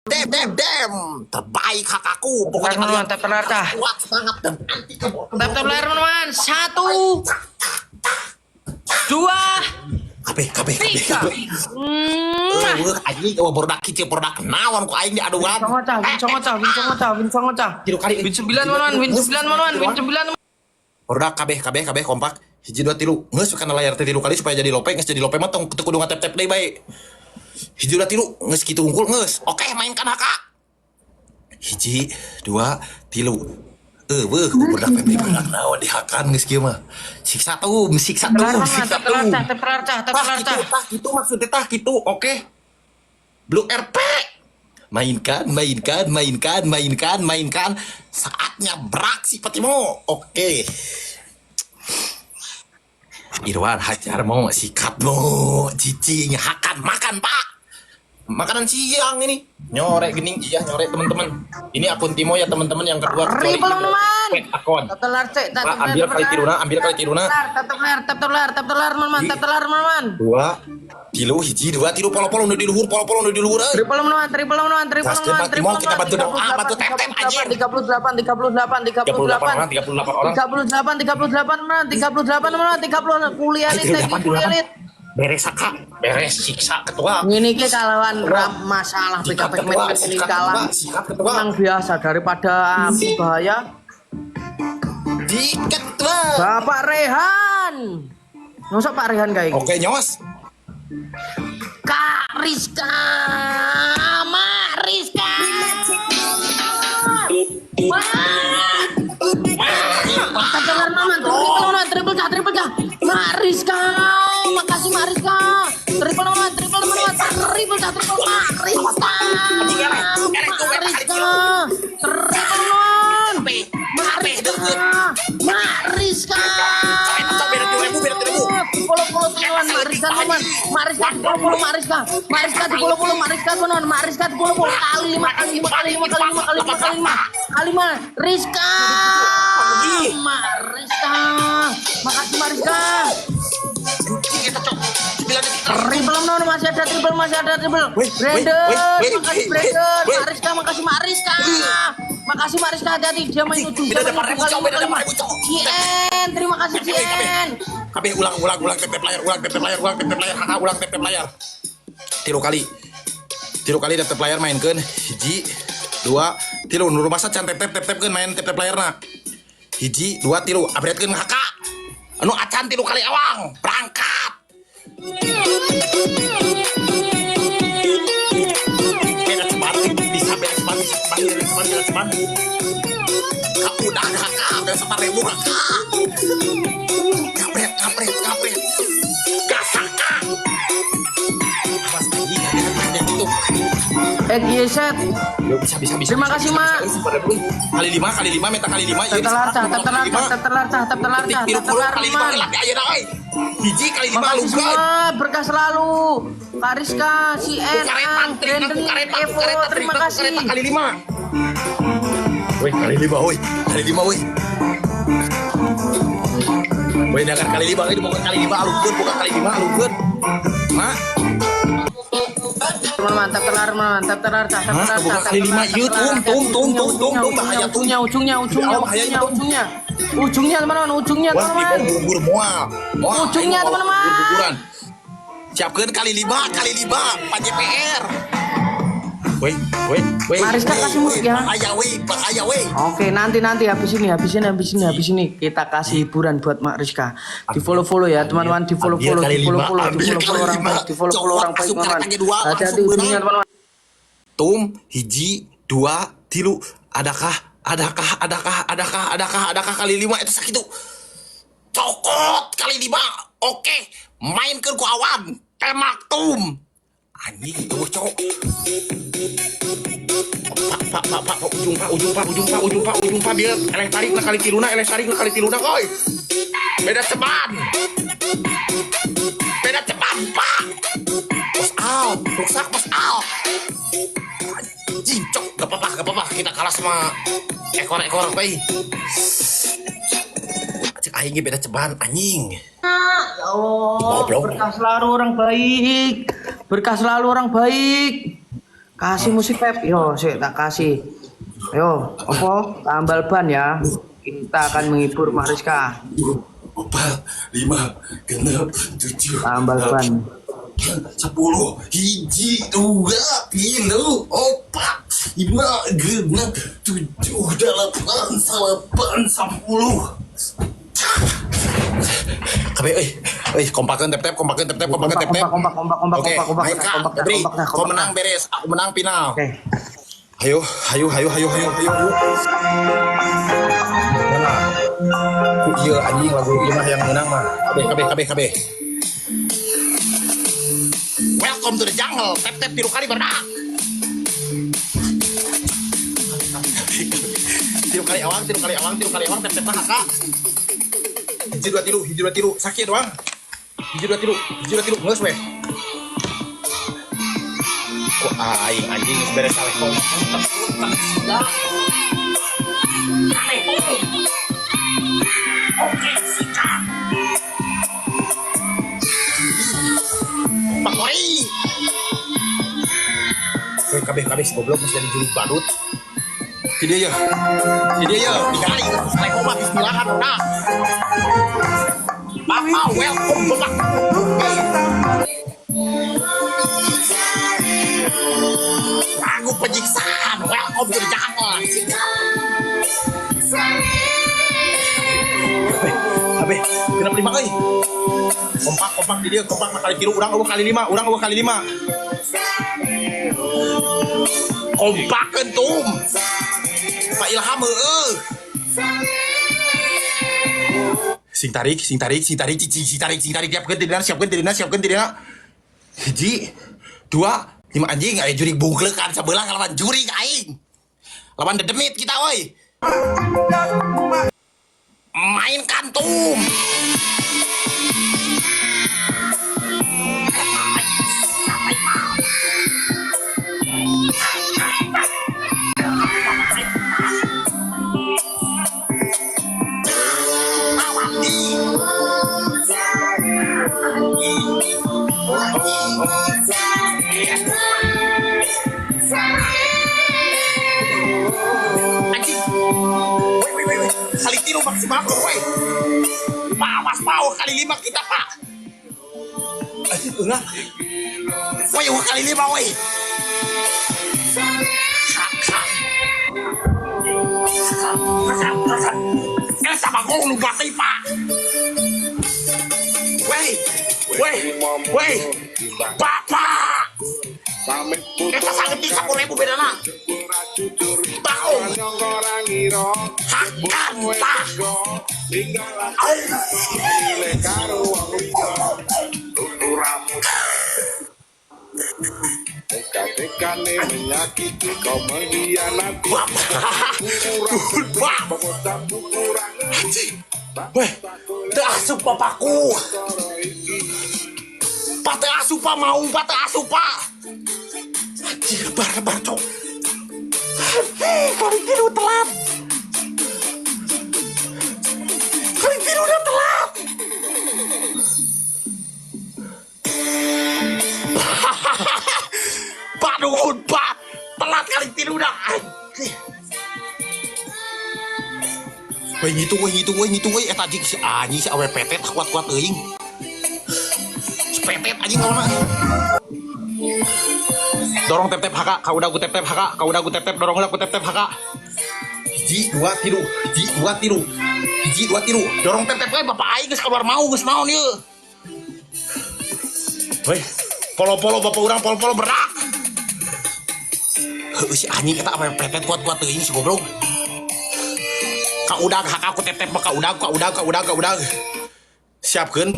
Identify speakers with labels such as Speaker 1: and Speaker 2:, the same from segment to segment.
Speaker 1: Dem dem dem. Terbaik kakakku. Pokoknya
Speaker 2: Teman-teman,
Speaker 1: kalian
Speaker 2: tap layar, cah.
Speaker 1: kuat semangat dan anti ke
Speaker 2: Tap tap layar, teman-teman. Satu, dua,
Speaker 1: KB KB KB.
Speaker 2: tiga.
Speaker 1: KB.
Speaker 2: Mwah.
Speaker 1: Eueuh anjing eueuh produk kieu produk naon ku aing diaduan.
Speaker 2: Win songo cah, win songo cah, win songo cah, win songo cah.
Speaker 1: Tilu kali.
Speaker 2: Win 9, teman-teman, win 9, teman-teman, win 9.
Speaker 1: Produk KB KB KB kompak. Hiji dua tilu. Geus kana layar teh tilu kali supaya jadi lope, geus jadi lope mah tong teu kudu ngatep-tep deui bae. Hiji dua tilu, geus kitu unggul geus. Oke, mainkan haka. Hiji, dua, tilu. Eueuh, budak pepe budak naon dihakan geus kieu mah. Siksa tuh, siksa
Speaker 2: Tap
Speaker 1: tuh,
Speaker 2: layar,
Speaker 1: siksa
Speaker 2: tap layar
Speaker 1: tuh.
Speaker 2: cah, tap layar cah, tap
Speaker 1: Tah
Speaker 2: layar
Speaker 1: gitu,
Speaker 2: cah.
Speaker 1: Tah gitu maksudnya tah gitu. Oke. Blue RP. Mainkan, mainkan, mainkan, mainkan, mainkan. Saatnya beraksi Patimo. Oke. Irwan hajar mau sikat mau cicing hakan makan, Pak. Makanan siang ini nyorek gening, iya nyorek, teman-teman. Ini akun Timo ya, teman-teman, yang kedua kecuali
Speaker 2: Triple, teman-teman.
Speaker 1: fake akun.
Speaker 2: Tap layar cek, tap
Speaker 1: Pak, ambil kali tiluna, ambil kali tiluna.
Speaker 2: Tap layar, tap layar, tap layar, teman-teman, tap layar, teman-teman.
Speaker 1: Dua tilu, hiji dua tilu, polo-polo nu di luhur, polo-polo nu di luhur euy.
Speaker 2: Triple, teman-teman, triple, teman-teman, triple,
Speaker 1: Gaskeun,
Speaker 2: teman-teman,
Speaker 1: Pak Timo,
Speaker 2: triple,
Speaker 1: kita bantu doa, bantu tap-tap, anjir.
Speaker 2: 38, 38,
Speaker 1: 38
Speaker 2: 38,
Speaker 1: orang, 38 orang.
Speaker 2: 38, 38, teman-teman, 38, teman-teman, 30, kuliah elit, thank you, kuliah elit.
Speaker 1: Beres saka, beres siksa ketua.
Speaker 2: Ini ki kalawan ram masalah
Speaker 1: Sikap
Speaker 2: PKP
Speaker 1: ketua,
Speaker 2: ini
Speaker 1: sikap
Speaker 2: kalah.
Speaker 1: ketua, sikap ketua.
Speaker 2: Memang biasa daripada api bahaya.
Speaker 1: Di ketua.
Speaker 2: Bapak Rehan. Nyosok Pak Rehan kayak
Speaker 1: Oke, nyos.
Speaker 2: Kak Rizka, Mak Rizka. Tap layar, teman, triple, teman, triple cah, triple cah. Mak Rizka, makasih Mak Rizka. Triple, teman, triple, teman, triple cah, triple Mak Rizka. Mak Rizka, triple, teman. Mak Rizka, Mak Rizka.
Speaker 1: Beda 7.000, beda 7.000.
Speaker 2: Follow follow, teman, Mak Rizka, teman. Mak Rizka follow follow, Mak Rizka. Mak Rizka di follow follow, Mak Rizka, teman. Mak Rizka di follow follow kali lima, kali lima, kali lima, kali lima, kali lima, kali lima, kali lima. Rizka, Mak Rizka, makasih Mak Rizka.
Speaker 1: Anjing eta cok. 9 detik.
Speaker 2: Triple, teman, masih ada triple, masih ada triple.
Speaker 1: Weh, weh,
Speaker 2: Brandon,
Speaker 1: weh, weh,
Speaker 2: makasih
Speaker 1: weh,
Speaker 2: Brandon.
Speaker 1: weh.
Speaker 2: Mak Rizka, makasih Mak Rizka. Makasih Mak Rizka, hati-hati dia main ujung.
Speaker 1: Beda
Speaker 2: Dia main
Speaker 1: 8.000,
Speaker 2: ujung
Speaker 1: cok,
Speaker 2: kali
Speaker 1: beda
Speaker 2: lima,
Speaker 1: 8.000, cok.
Speaker 2: Cien, terima kasih
Speaker 1: Kabeh, kabeh.
Speaker 2: Cien.
Speaker 1: Kabeh ulang ulang ulang tap tap layar, ulang tap tap layar, ulang tap tap layar, kakak ulang tap tap layar. Tilu kali. Tilu kali tap tap layar mainkeun. Hiji, dua, tilu. Nu rumasa can tap tap tap tapkeun main tap tap layarna. Hiji, dua, tilu. Upgradekeun kakak. Anu acan tilu kali awang. Berangkat. Beda cepat, bisa beda cepat, bisa cepat, beda cepat, beda cepat. Kak udah kakak, beda 4.000 kakak. Kampret, kampret, kampret. Gas kakak. Awas anjing, hati-hati, hati-hati tuh.
Speaker 2: XYZ.
Speaker 1: Yo, bisa, bisa, bisa.
Speaker 2: Terima
Speaker 1: bisa,
Speaker 2: kasih,
Speaker 1: bisa,
Speaker 2: Mak.
Speaker 1: bisa, bisa. Kali lima, kali lima, minta kali lima.
Speaker 2: Tap
Speaker 1: Iya,
Speaker 2: layar cah,
Speaker 1: bisa,
Speaker 2: tap layar
Speaker 1: kali lima.
Speaker 2: cah, tap layar cah, tap layar
Speaker 1: Detik
Speaker 2: cah,
Speaker 1: tilu
Speaker 2: tap
Speaker 1: puluh
Speaker 2: layar,
Speaker 1: kali lima,
Speaker 2: teman.
Speaker 1: laki ayeuna euy. Hiji kali lima
Speaker 2: Makasih
Speaker 1: lugan.
Speaker 2: semua, berkah selalu. Kak Rizka, Cien,
Speaker 1: Karetan,
Speaker 2: Ang,
Speaker 1: trikna
Speaker 2: Brandon,
Speaker 1: ku karetan, ku
Speaker 2: Evo,
Speaker 1: karetan,
Speaker 2: terima
Speaker 1: trikna ku
Speaker 2: kasih.
Speaker 1: karetan kali lima. Woi, kali lima, woi. Kali lima, woi. Woi, jangan kali lima, ini bukan kali lima, alukeun, bukan kali lima, alukeun. Mak,
Speaker 2: Teman-teman, tap layar, teman-teman, tap layar cah, tap
Speaker 1: Hah,
Speaker 2: layar
Speaker 1: bukan
Speaker 2: cah, tap
Speaker 1: kali lima,
Speaker 2: layar,
Speaker 1: iya,
Speaker 2: tap layar,
Speaker 1: tum, tum, tum, tum, tum, tum, bahaya, tum.
Speaker 2: ujungnya, ujungnya, ujungnya,
Speaker 1: Ya Allah, bahaya
Speaker 2: ujungnya,
Speaker 1: itu.
Speaker 2: Ujungnya, ujungnya, teman-teman, ujungnya,
Speaker 1: Wah,
Speaker 2: teman-teman.
Speaker 1: di bubur moal. Moal,
Speaker 2: Ujungnya,
Speaker 1: ayo,
Speaker 2: teman-teman.
Speaker 1: bubur-buburan. Siapkeun kali lima, Pak JPR. Woi, woi, woi.
Speaker 2: Mariska
Speaker 1: woi,
Speaker 2: kasih musik
Speaker 1: woi,
Speaker 2: ya.
Speaker 1: Bahaya, woi, bahaya, woi.
Speaker 2: Oke, nanti nanti habis ini, habis ini, habis ini, habis ini kita kasih hiburan buat Mak Rizka. Di follow follow ya, teman-teman, di follow follow,
Speaker 1: Ambil kali
Speaker 2: di follow
Speaker 1: lima,
Speaker 2: follow, di
Speaker 1: ambil
Speaker 2: follow follow
Speaker 1: kali
Speaker 2: orang
Speaker 1: lima.
Speaker 2: baik, di follow follow
Speaker 1: Cokot,
Speaker 2: orang baik,
Speaker 1: asup
Speaker 2: teman-teman.
Speaker 1: karetanya dua,
Speaker 2: Hati-hati
Speaker 1: langsung
Speaker 2: ujungnya,
Speaker 1: beunang.
Speaker 2: teman-teman.
Speaker 1: Tum, hiji, dua, tilu. Adakah, adakah, adakah, adakah, adakah, adakah kali lima itu sakitu. Cokot kali lima. Oke, mainkeun ku awan. Tembak tum. Anjing tuh cok. Pak, pak, pak, pak, pak, ujung, pak, ujung, pak, ujung, pak, ujung, pak, ujung, pak, biar eleh tarik na kali tiluna, eleh tarik na kali tiluna, oi. Beda ceban. Beda ceban, pak. Pos out, rusak pos out. Anjing, cok, gak apa-apa, gak apa-apa, kita kalah sama ekor-ekor, woi. Cek aing ge beda ceban, anjing.
Speaker 2: Ya Allah,
Speaker 1: Goblok.
Speaker 2: berkah selalu orang baik. Berkah selalu orang baik. Kasih musik Pep. Yo, sik tak kasih. Yo, opo? Tambal ban ya. Kita akan menghibur Mak Rizka.
Speaker 1: 4, 5, 6, 7,
Speaker 2: Tambal ban.
Speaker 1: 10, 1, 2, 3, 4, 5, 6, 7, 8, 9, 10. Kabeh euy. Euy, kompakeun tep tep, kompakeun tep tep, kompakeun tep tep.
Speaker 2: Kompak, kompak, kompak,
Speaker 1: Oke,
Speaker 2: kompak, kompak,
Speaker 1: main Kak.
Speaker 2: kompak,
Speaker 1: Febri,
Speaker 2: kompak,
Speaker 1: kau
Speaker 2: kompak.
Speaker 1: menang beres, aku menang final.
Speaker 2: Oke.
Speaker 1: Ayo, ayo, ayo, ayo, ayo, ayo. Mana? Ku ieu anjing lagu ieu mah yang menang mah. Kabeh, kabeh, kabeh, kabeh. Welcome to the jungle. Tep tep tilu kali berdak. Tilu kali awang, tilu kali awang, tilu kali awang, tep tep kakak. 1, 2, 3, 1, 2, 3, sakit doang. 1, 2, 3, 1, 2, 3, geus weh. Kok aing anjing geus beres saleh Oke, sikat. Pak Kori. Weh, kabeh kabeh si goblok geus jadi jurig badut. Si dia ya. Si dia ya, digali geus saleh koma bismillahan udah. Bapak welcome bapak. Lagu penyiksaan, welcome to the jungle. Kabeh, genep lima euy. Kompak kompak di dia, kompak kali tilu, urang eueuh kali lima, urang eueuh kali lima. Kompakeun tum. Pak Ilham heueuh. Sing tarik, sing tarik, sing tarik, cicing, sing tarik, sing tarik, siapkeun tidina, siapkeun tidina, siapkeun tidina. 1, 2, 5 anjing, aya jurig bungkleukan sebelah lawan jurig aing. Lawan dedemit kita woi. Mainkan tum. Anjing. Woi, woi, woi, woi. Kali tilu maksimal, woi. Awas, pau kali lima kita, Pak. Anjing, enggak. Woi, woi, kali lima, woi. Eh, sama gua lu mati, Pak. Woi, woi, woi. Bapak. Eta sangat bisa 10.000 bedana. Bau. Hakan tah.
Speaker 3: Teka-tekane menyakiti kau mengkhianati.
Speaker 1: Bapak. Bapak.
Speaker 3: Anjing.
Speaker 1: Weh, teu asup bapakku. Pak teu asup Pak mau, Pak teu asup Pak. Anjir, bar bar cok. Anjing, kali tilu telat. Kali tilu udah telat. Pak nuhun, Pak. Telat kali tilu udah. Anjing. Weh ngitung, weh ngitung, weh ngitung, weh eta anjing si anjing si AWPT tak kuat-kuat teuing. Si PT anjing lawan. Dorong tep tep haka, kau udah ku tep tep haka, kau udah ku tep tep dorong heula ku tep tep haka. 1, 2, 3, 1, 2, 3. 1, 2, 3. Dorong tep tep we bapak aing geus keluar mau geus naon ieu. Weh, polo-polo bapak urang polo-polo berak. Heueuh si anjing eta AWPT kuat-kuat teuing si goblok. Ka udag hak aku tep tep ka udag ka udag ka udag ka udag. Siapkeun.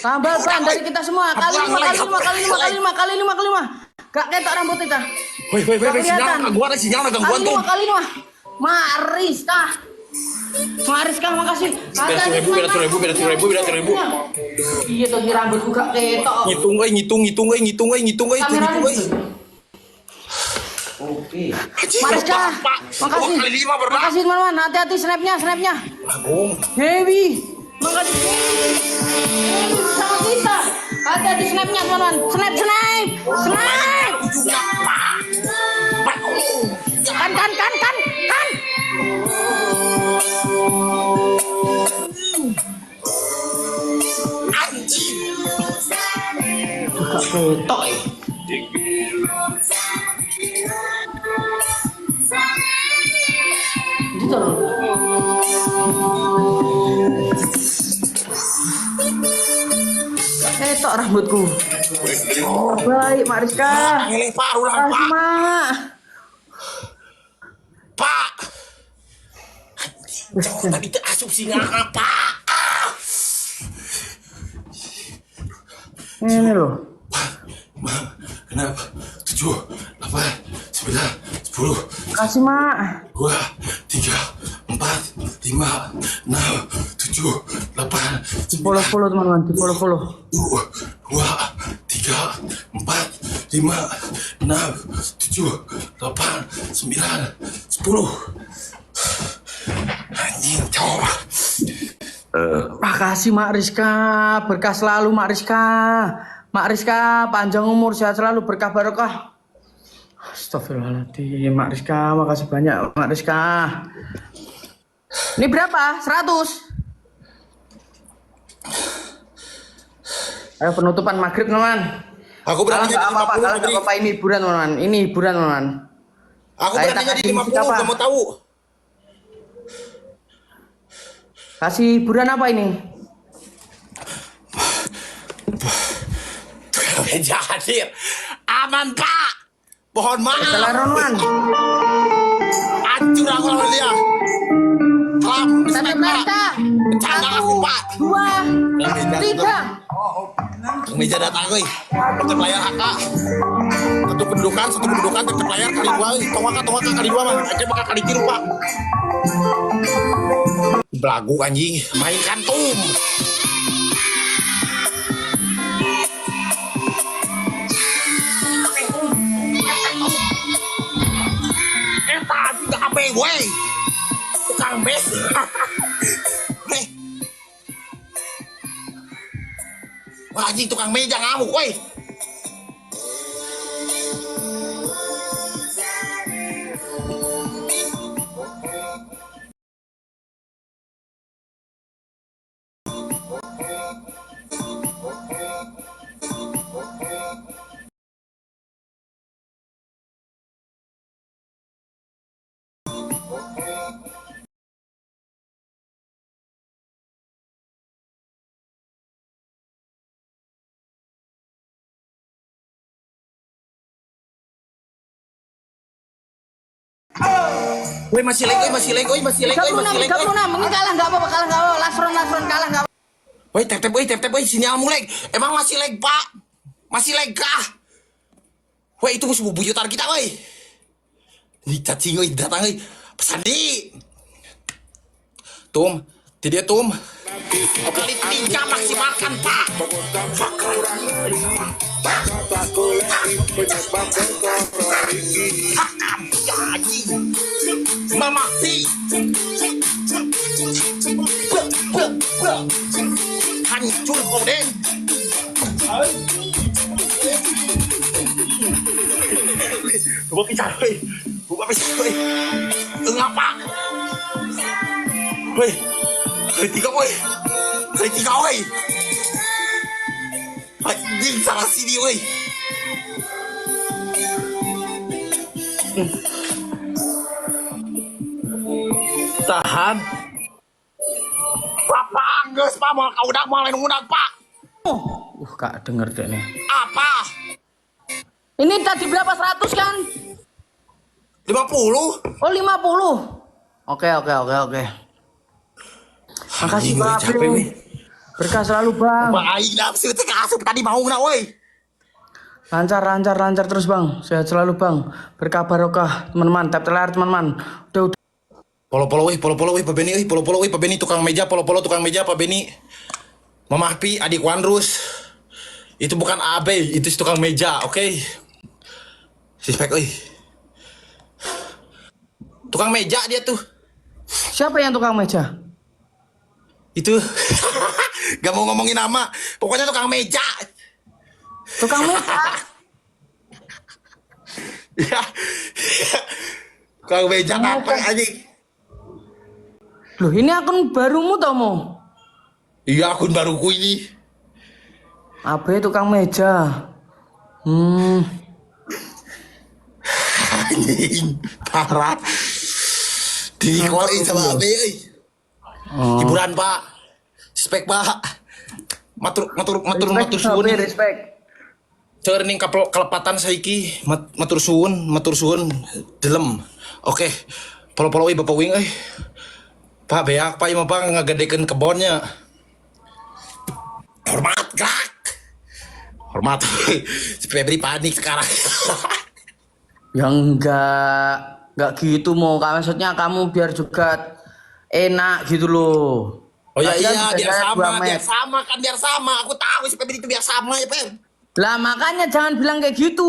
Speaker 2: Tambal ban dari kita semua. Kali lima, kali lima, kali lima, kali lima, kali lima, kali lima. Gak ketok rambut kita.
Speaker 1: Woi woi woi
Speaker 2: Gak
Speaker 1: sinyal
Speaker 2: kelihatan.
Speaker 1: gangguan sinyal gangguan
Speaker 2: Kali
Speaker 1: tuh.
Speaker 2: lima, kali lima. Mariska. Mariska makasih.
Speaker 1: Beda 1.000, beda 1.000, beda 1.000, beda 1.000.
Speaker 2: Iya tuh rambutku gak ketok.
Speaker 1: Ngitung euy, ngitung, ngitung euy, ngitung euy, ngitung euy,
Speaker 2: Kamera
Speaker 1: ngitung euy.
Speaker 4: Oke.
Speaker 1: Anjing,
Speaker 2: Mariska,
Speaker 1: Pak.
Speaker 2: makasih.
Speaker 1: Oh, kali lima berbak.
Speaker 2: Makasih teman-teman, hati-hati snapnya, snapnya.
Speaker 1: Agung.
Speaker 2: Dewi, makasih Dewi. Dewi bersama kita. Hati-hati snapnya teman-teman. Snap, snap, snap.
Speaker 1: Juga, Pak. Pak.
Speaker 2: Kan, kan, kan, kan, kan.
Speaker 1: Anjing.
Speaker 2: Gak ketok ya. Ini taruh. Gak ketok rambutku. Baik, Mak Rizka.
Speaker 1: Ngeleh, Pak, ulang,
Speaker 2: Makasih,
Speaker 1: Pak.
Speaker 2: Mak.
Speaker 1: Pak. Anjing, tadi teu asup si ngakak, Pak. Ah.
Speaker 2: Ini loh.
Speaker 1: Kenapa? 7, 8, 9, 10,
Speaker 2: Makasih, Mak.
Speaker 1: 2, 3, 4, 5, 6, 7, 8,
Speaker 2: Di follow-follow, teman-teman. Di follow-follow.
Speaker 1: 2, 3, 4, 5, 6, 7, 8, 9, 10. Anjing, cowok.
Speaker 2: Makasih Mak Rizka, berkah selalu Mak Rizka. Mak Rizka, panjang umur, sehat selalu, berkah barokah. Astagfirullahaladzim, Mak Rizka, makasih banyak Mak Rizka. Ini berapa? 100. Ayo penutupan maghrib teman.
Speaker 1: Aku
Speaker 2: Kalah
Speaker 1: beraninya
Speaker 2: nggak
Speaker 1: di
Speaker 2: apa-apa,
Speaker 1: 50,
Speaker 2: kalah nggak
Speaker 1: Febri.
Speaker 2: apa-apa, ini hiburan teman. Ini hiburan teman.
Speaker 1: Aku
Speaker 2: Saya
Speaker 1: beraninya
Speaker 2: tak
Speaker 1: di
Speaker 2: kasih musik
Speaker 1: 50,
Speaker 2: apa?
Speaker 1: gak mau tahu.
Speaker 2: Kasih hiburan apa ini?
Speaker 1: Meja hadir. Aman, Pak. Mohon maaf.
Speaker 2: Salah Ronwan.
Speaker 1: Hancur aku lawan dia. Salam, respect, Pak. Bercanda aku, Pak.
Speaker 2: 2, 3.
Speaker 1: Meja datang, euy. Tetep layar HK. Satu kedudukan, tetep layar kali dua, euy. Tong waka kali dua mah. Aja bakal kali tilu, Pak. Belagu anjing, mainkan tum. Eta anjing kabeh weh. Tukang mes. Weh. Wah anjing tukang meja ngamuk weh. Weh masih leg, weh masih leg, weh masih leg, weh masih leg.
Speaker 2: 36, 36, mungkin kalah nggak apa-apa, kalah nggak apa-apa. Last round, last round, kalah nggak apa-apa.
Speaker 1: Weh tap tap, weh tap tap, weh sinyalmu leg. Emang masih leg Pak? Masih leg kah? Weh itu musuh bubuyutan kita weh. Ini cacing weh datang weh. Sandi. Tum, tidak tum. Kali tiga maksimalkan Pak.
Speaker 3: Penyebab perkara iki.
Speaker 1: Hakam, ya, anjing. Mamaksi. Bek, bek, bek. Hancur kau den. Buka pisah, weh. Buka pisah, weh. Ngapa? Weh. Kali tiga, weh. Kali tiga, weh. Anjing salah sini, weh.
Speaker 4: Tahan.
Speaker 1: Bapak, geus, Pak, mau kau udah mau lain undang, Pak.
Speaker 2: Kak denger deh nih.
Speaker 1: Apa?
Speaker 2: Ini tadi berapa 100 kan?
Speaker 1: 50?
Speaker 2: Oh, 50. Oke, oke, oke, oke. Makasih,
Speaker 1: Anjing,
Speaker 2: Pak.
Speaker 1: capek, weh.
Speaker 2: Berkah selalu, Bang.
Speaker 1: Pak aing nafsu teh asup tadi mau na woi.
Speaker 2: Lancar, lancar, lancar terus, Bang. Sehat selalu, Bang. Berkah barokah, teman-teman. Tap telar, teman-teman. Udah, udah.
Speaker 1: Polo-polo wih, polo-polo wih, Pak Beni wih, polo-polo wih, Pak Beni tukang meja, polo-polo tukang meja, Pak Beni. Mama Pi, adik Wanrus. Itu bukan AB, itu si tukang meja, oke? Suspek wih. Tukang meja dia tuh.
Speaker 2: Siapa yang tukang meja?
Speaker 1: Itu. Gak mau ngomongin nama. Pokoknya tukang meja.
Speaker 2: Tukang meja.
Speaker 1: Ya. Tukang meja apa anjing?
Speaker 2: Loh, ini akun barumu toh, Mo?
Speaker 1: Iya, akun baruku ini.
Speaker 2: AB tukang meja.
Speaker 1: Anjing, parah. Di call in sama AB euy.
Speaker 2: Oh.
Speaker 1: Hiburan, Pak. Spek, Pak. Matur matur matur
Speaker 2: Respect,
Speaker 1: matur suwun.
Speaker 2: AB, respect.
Speaker 1: Cer ning kalepatan saiki matur suwun, matur suwun delem. Oke. Polo-polo euy Bapak Wing euy. Pak beak Pak ieu mah Pak ngagedekeun kebonnya. Hormat gerak. Hormat. Si Febri panik sekarang.
Speaker 2: Ya enggak gitu mau. Maksudnya kamu biar juga enak gitu loh.
Speaker 1: Oh ya
Speaker 2: Tadi kan
Speaker 1: iya,
Speaker 2: sudah
Speaker 1: biar
Speaker 2: saya
Speaker 1: sama,
Speaker 2: dua
Speaker 1: biar
Speaker 2: match.
Speaker 1: sama kan biar sama. Aku tahu si Febri itu biar sama ya, Feb.
Speaker 2: Lah makanya jangan bilang kayak gitu.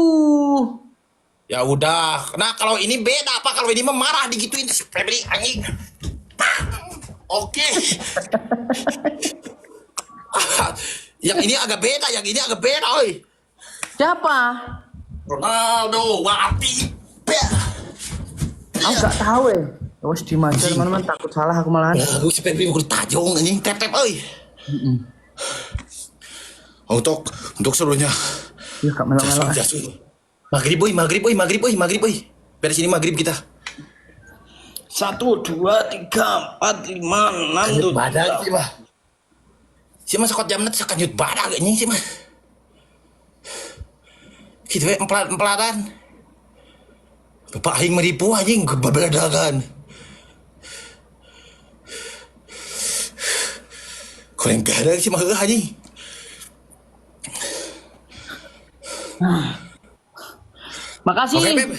Speaker 1: Ya udah. Nah, kalau ini beda apa? Kalau ini mah marah digituin si Febri anjing. Oke. Yang ini agak beda, yang ini agak beda, oi.
Speaker 2: Siapa?
Speaker 1: Ronaldo, Wati.
Speaker 2: Aku nggak tahu ya. Wes di aja teman-teman, takut salah aku malahan.
Speaker 1: Aku si Febri udah tajong anjing, tep tep oi. Untuk seluruhnya.
Speaker 2: Ya gak melo-melo.
Speaker 1: Jasun, jasun. Maghrib oi, maghrib oi, maghrib oi, maghrib oi. Beres ini maghrib kita.
Speaker 4: 1, 2, 3, 4, 5, 6,
Speaker 1: Kanyut badag sih mah. Si mah sekot jamna teh sakanyut badag anjing sih mah. Kitu we emplat-emplatan. Bapak aing meripu anjing babeladagan. Kurang gadag sih mah heuh anjing.
Speaker 2: Makasih.
Speaker 1: Oke, Beb.